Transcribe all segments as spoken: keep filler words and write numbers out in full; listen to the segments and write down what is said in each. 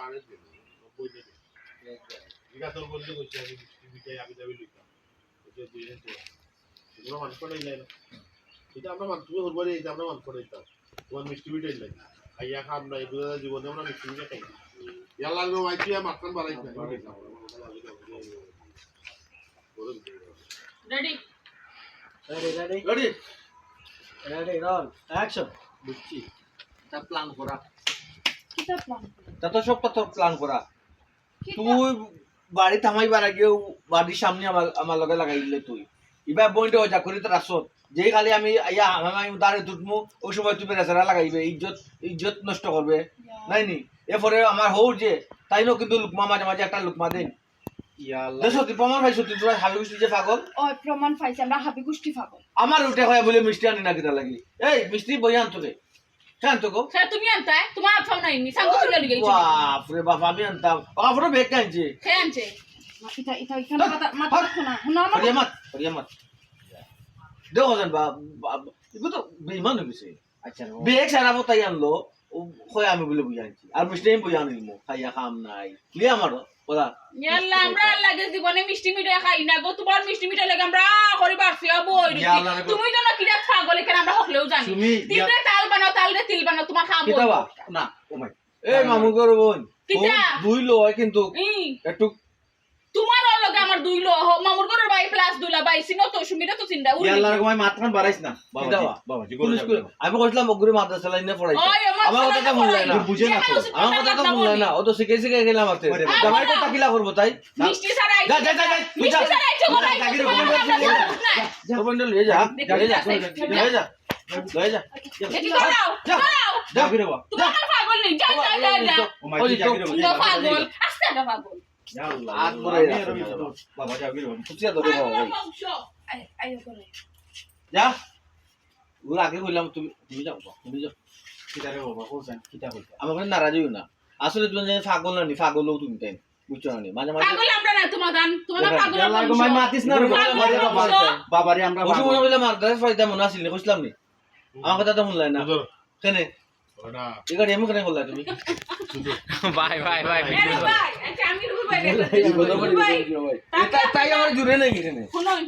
আরে দে, নব্বই দে। ঠিক আছে, তোর বলতে কইছি আমি মিষ্টি মিঠাই আমি যাবি লইতাম। ওকে বুঝে তো। তোমরা মানুষ পাঠাই যায় না। এটা আমরা মানুষ, তুমি হরবারি এই যে আমরা মানুষ পাঠাইতাম। তোমার মিষ্টি মিঠাই লাগে। খাইয়া খাম না, এগুলো জীবনে আমরা মিষ্টি মিঠাই খাই না। ইয়াল্লা, আমি ভাই, তুই আর মাখন বাড়াইস না। Ready? Ready, ready. Ready. Ready, roll, action. বুঝছি। তা প্ল্যান করা। কিতা প্ল্যান করা? তা তো সব কথা প্ল্যান করা। কিতা? তুই বাড়ি থামাইবার আগেও বাড়ির সামনে আমার, আমার লগে লাগাই দিলে তুই। ইবা বইনটা ওজা করি তোর আসত। যেই খালি আমি আইয়া হামাই উদারে তুটমু, ওই সময় তুই বেড়াচেরা লাগাইবে, ইজ্জত, ইজ্জত নষ্ট করবে। ইয়া। নাই নি? এরপরে আমার হউর যে, তাইনও কিন্তু লুকমা মাঝে মাঝে একটা লুকমা দেন। ইয়া আল্লাহ। দেখছো তুই প্রমাণ পাইছো তুই, তোরা হাবি গুষ্টি যে পাগল? ওই প্রমাণ পাইছি, আমরা হাবি গুষ্টি পাগল। আমার উঠে হয় বলে মিষ্টি আনি না কিতা লাগি? এই মিষ্টি বই আনতো রে। কেন তো গো? সে তুমি আনতায়, তোমার আফাও নাই নি, সাঙ্গু তুলে লিয়ে গেছি। বাপ রে বাপ, আমি আনতাম। ও, আপনার ব্যাগ কে আনছে? সে আনছে। ইটা, ইটা, ইখান মাথা, মাথা রাখো না। না, না। হরিয়া মাত, হরিয়া মাত। দেখো যেন বা, বা, এগুলো তো বেইমান হয়ে গেছে। আচ্ছা, ও। ব্যাগ সারা মতাই আনলো, ও কয় আমি বলে বই আনছি। আর মিষ্টি আমি বই আনিলমু, খাইয়া খাম নাই। লিয়া মারো, ওরা। ইয়াল্লা, আমরা আর লাগে জীবনে মিষ্টি মিঠাই খাই না গো, তোমার মিষ্টি মিঠাই লাগে আমরা করি বাড়ছি, ও বই রইছি। ইয়াল্লা রে গো। তুমি তো না কিরা পাগল, এখানে আমরা হকলেও জানি। তুমি তিলরে ইয়া- তাল বানাও, তালরে তিল বানাও, তোমার খাওয়া কিতা বই। বা? না, ও মাই। এই না, না। মামুর ঘর বোন। কিতা? ও দুই লো হয় কিন্তু ই। একটু তোমার ওর লগে আমার দুই লো, হ, মামুর ঘরের ভাই plus দুলা ভাই, সিনো তো সুমিরে তো চিন্তা, উড়ি ইয়াল্লা গেছে। রে গো, মাই মাতখান বাড়াইস না। বাবাজি, কিতা বা? বাবাজি, পুলিশ ঘরে করে। যাও। আমি কইছিলাম ওগুরে মাদ্রাসা লাইনে পড়াইতে। ওই, আমার আমার কথা তো হুনলাই না। বুঝে না তো। আমার কথা তো হুনলাই না। ও তো শিখে শিখে গেলাম আতে। ওরে বাবা। জামাই কথা কিলা করবো তাই? মিষ্টি ছাড়া যা, যা, যা, যা, তুই মিষ্টি যা। ছাড়া ইচ্ছে করে যা, যা, যা, যা, যা। তোর বন্ধু লয়ে যা। দেখি লয়ে যা। আছে। লয়ে যা। লয়ে যা। দেখি করাও, যা। করাও। যা। যাবি রে বাবা। তোমার পাগল নেই। যা, যা, যা, যা। ও মাই, তুই যাবি রে বাবা। পাগল। আস্তে একটা পাগল। ইয়া আল্লাহ, আত আল্লাহ, করে আমি রাখো আরো না। বাবা, যাবি রে বাবা। খুশি আর ধরে বাবা, ভাই। আই, আই করে। যা। ওর আগে কইলাম, তুমি, তুমি যাও বাবা, তুমি যাও। কিতা রে বাবা, কইছেন, কিতা কইছেন? আমার কাছে নারাজ হইও না। আসলে তুমি জানি পাগল না নি, পাগলও তুমি তাই। বুঝছো না নি? মাঝে মাঝে পাগল আমরা না, তোমার গান, তোমার ওরে, পাগল ইয়াল্লা, আমরা গো, মাই মাতিস না রে, পাগল বাবা, আমরা বাবা, পাগল। বাবা রে, আমরা ওই সময় পাগল। কইলাম, আর ড্রেস ফাইদা মনে আসিল নি, কইছিলাম নি? আমার কথা তো শুনলাই না। বুঝো। কেনে? ওরা। এই গাড়ি এমন কেনে করলা তুমি? ভাই, ভাই, ভাই, আরে ভাই, আচ্ছা, আমি রুহুল ভাই, এই কথা বলি, ভাই। ভাই। তাই, তাই আমার জুড়ে নাই এখানে। শুনুন,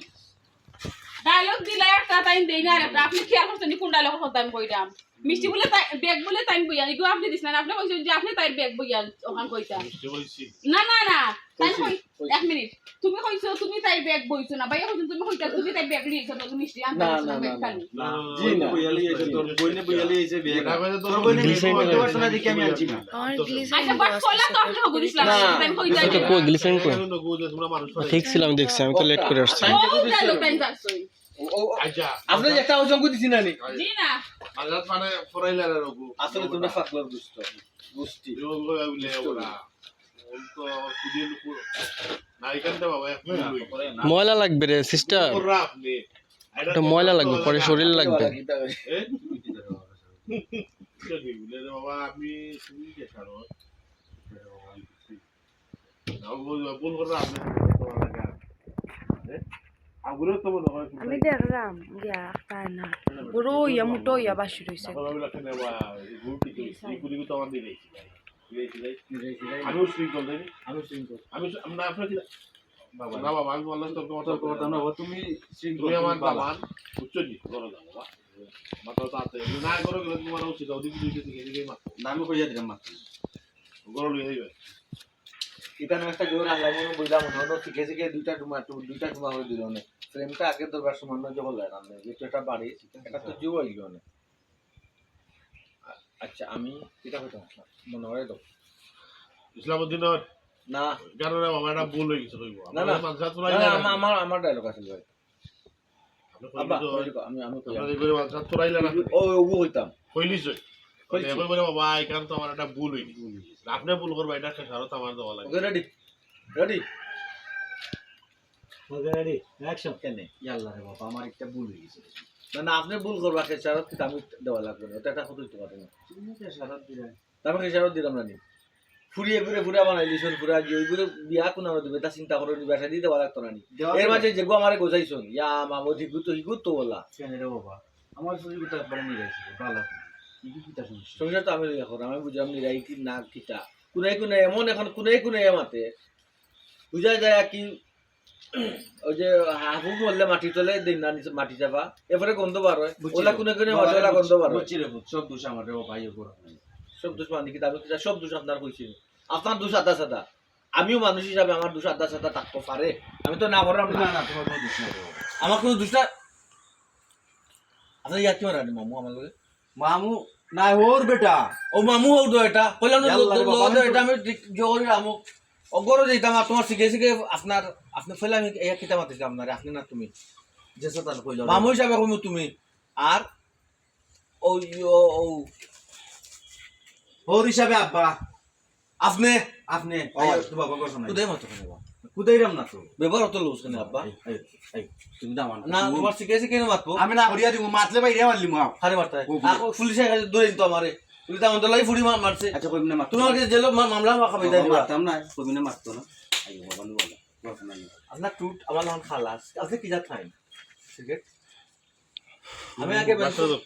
dialogue দিলা একটা, তাই দেই না আরেকটা। আপনি খেয়াল করছেন নি কোন dialogue কথা আমি কইলাম? মিষ্টি বলে তাই, ব্যাগ বলে তাই বইয়া, এগুলো আপনি দিস না, আপনি কইছেন যে আপনি তাই ব্যাগ বইয়া ওখান কইতা। মিষ্টি বলছি। না, না, না, তাই কইছি, কই, কইছি। এক মিনিট। তুমি কইছো, তুমি তাই ব্যাগ বইছো না। ভাইয়া কইছেন, তুমি কইতা, তুমি তাই ব্যাগ নিয়ে এসো, তুমি মিষ্টি আনতে না, পারছো না, না, ব্যাগ না, খালি। না, না, জি না। বইয়ালি আইছে, তোর বইনে বইয়ালি আইছে, ব্যাগ। এটা কইলে তোর বইনে ব্যাগ করতে পারছো না, দেখি আমি আনছি না। আমার গ্লিসারিন আচ্ছা, বাট কলা তো আপনি হগু দিছিলাম, না। তাই কই যায় এটা না। কই গ্লিসারিন কই? এখন তো গো যে তোমরা মানুষ ঠিক ছিলাম, দেখছি, আমি তো লেট করে আসছি। ও, গেল, তাই যাচ্ছই। ও, ও, ও, আচ্ছা। আপনি একটা ওজন করে দিছি না নি? জি না। আজাদ মানে ফরাইলা রে রঘু। আসলে তোমরা ফাকলার দুষ্ট। গুষ্টি। এরকম করে আমি লেগে ওরা। ওই তো সুদিন কো-, না, এখানটা বাবা, এক মিনিট লই। ময়লা লাগবে রে, সিস্টার। ওরা আপনি। এটা ময়লা লাগবে, পরে শরীর লাগবে। এ? এটা কি বলে রে বাবা, আমি তুমি কে ছাড়ো? না, ও ভুল, ভুল করে আপনি তোমার লাগা। এ? আগুরে তো মনে হয় আমি দেখলাম, গিয়া, তাই না। বুড়ো হইয়া, মোটা হইয়া বাসি রইছে। বাবা, ওগুলা কেন বাবা, এই ভুল কি করি? এই কুড়ি তো আমার দিয়ে গেছি। আমিও শৃঙ্খল, তাই না? আমিও শৃঙ্খল। আমি শ-, আমরা আপনার কি? বাবা। না, বাবা, আমি বললাম তো তোমার তো কথা না, বাবা, তুমি শৃঙ্খল, তুমি আমার তুমি বাবা। দামান, বুঝছো নি? বড় দামান, বাবা। মাথা তো আছে। না করো, গেলে তোমার উচিত, ওদিকে দুইটা দিকে, এদিকে মাত্র। না, আমি কইয়া দিলাম মাত্র। গরম হয়ে যাবে। ইতানো একটা জোর আনলাম, মনে বুঝলাম, মনে হলো শিখে শিখে দুইটা ডুমা, টু-, দুইটা ডুমা করে দিল, মানে। ফ্রেমটা আগে দরকার সমান নয়, জবর লাগে না, মানে, যেহেতু এটা বাড়ি, এটা তো জুয়া হইল, মানে। আ-, আচ্ছা, আমি এটা হইতে পারতাম, মনে হয় তো। ইসলামউদ্দিন ওর না। কেন রে বাবা, এটা ভুল হয়ে গেছে, কইবো। না, না। আমার মাদ্রাসা না, চলাই না, না, আমার, আমার, আমার ডায়লগ আছে ভাই। আপনি আব্বা, কইলি তো, কইলি তো, আমি, আমি কই, আমরা আমি। এগুলো মাদ্রাসা চলাই না। ও, ও, ও হইতাম। কইলি তো। কইছি। এবার বলে, "বাবা, এখানে তো আমার একটা ভুল হয়ে গেছে।" আপনি ভুল করবা, এটা খেসারত আমার দেওয়া লাগে। ওকে, রেডি? রেডি? ওকে, রেডি? অ্যাকশন। কেনে? ইয়াল্লা রে বাবা, আমার একটা ভুল হয়ে গেছে। না, না, আপনি ভুল করবা, খেসারত কিন্তু আমি দেওয়া লাগবে না। এটা একটা কথা হইতে পারে না। তুমি খেসারত দিলে। তা আমি খেসারত দিলাম না নি। ফুরিয়ে ঘুরে ফুরা বানাই দিছুন, ফুরা গিয়ে ওই ঘুরে বিয়া কোন আমরা দিবে, তা চিন্তা করে বিয়া শাদি দেওয়া লাগতো না নি। দেওয়া এর লাগতো। মাঝে যেগু আমারে গোজাইছুন, ইয়া মামু, হিগু তো, হিগু তো ওলা। কেন রে বাবা? আমার ফুরি গুতা একবারে নিয়ে গেছে, ভালো। হিগু কিতা সমস্যা? সমস্যা তো আমি লইয়া করাম, আমি বুঝলাম নি, রাইট না কিতা। কুনাই কুনাই এমন, এখন কুনাই কুনাই মাতে, বুঝা যায় আর কি। ওই যে হাফু মরলে মাটি তলে দিন না, নিচে মাটি চাপা, এরপরে গন্ধ বার হয়। বুঝছি ওলা তো, কুনাই কুনাই মাতে, ওলা গন্ধ বার হয়। বুঝছি রে পুত, সব দোষ আমার রে, ও ভাই, ওর। সব দোষ মানে কি? আমি কি সব দোষ আপনার কইছি? আপনার দোষ আধা সাদা। আমিও মানুষ হিসাবে আমার দোষ আধা সাদা থাকতে পারে, আমি তো না করলাম না। না, না, তোমার কোনো দোষ নাই রে বাবা। আমার কোনো দোষ না। আপনার ইয়ার কি মারানি মামু আমার লগে? মামু না, ওর বেটা। ও মামু, হও তো এটা। কইলাম না, ইয়াল্লা রে বাবা, লো, আমি তো তো এটা আমি ঠিক জোর রামু। অগরো যেতাম, আর তোমার শিখে শিখে আপনার, আপনি ফেলে আমি এক কিতা মাতিছিলাম আপনারে, আপনি না তুমি। যে সাতান কইলাম। মামু হিসাবে কইমু তুমি। আর ও, ও, ও। ওর হিসাবে আব্বা। আপনি। আপনি। ও। আইও, তো বাবা, কথা নাই। কুদাই মাতো কেনে বা? কুদাইরাম না তো। ব্যবহার অত লউছ কেনে আব্বা? এই, এই, এই, তুমি দামান। না, তুমি তোমার শিখে শিখে কেনে মাতবো? আমি না করিয়া দিমু, মাতলে বাইরে মারলিমু, আও। আরে মারতে। ও, আর ও পুলিশে কাছে ধরে দিত আমারে। তুমি তো আমাদের লাই ফুড়ি মার-, মারছে। আচ্ছা, কইমু না মাততো। তোমার কাছে জেলো মা-, মামলা মা খাবে বাবা, দেয় দিবা। মারতাম না, কইমু না মাততো না। আইও, বাবা, নি বলো। কথা নাই। আপনার টুট আমার নাম খালাস। আপনি কি জাত খাইন? সিগারেট? আমি আগে বাচ্চা তো।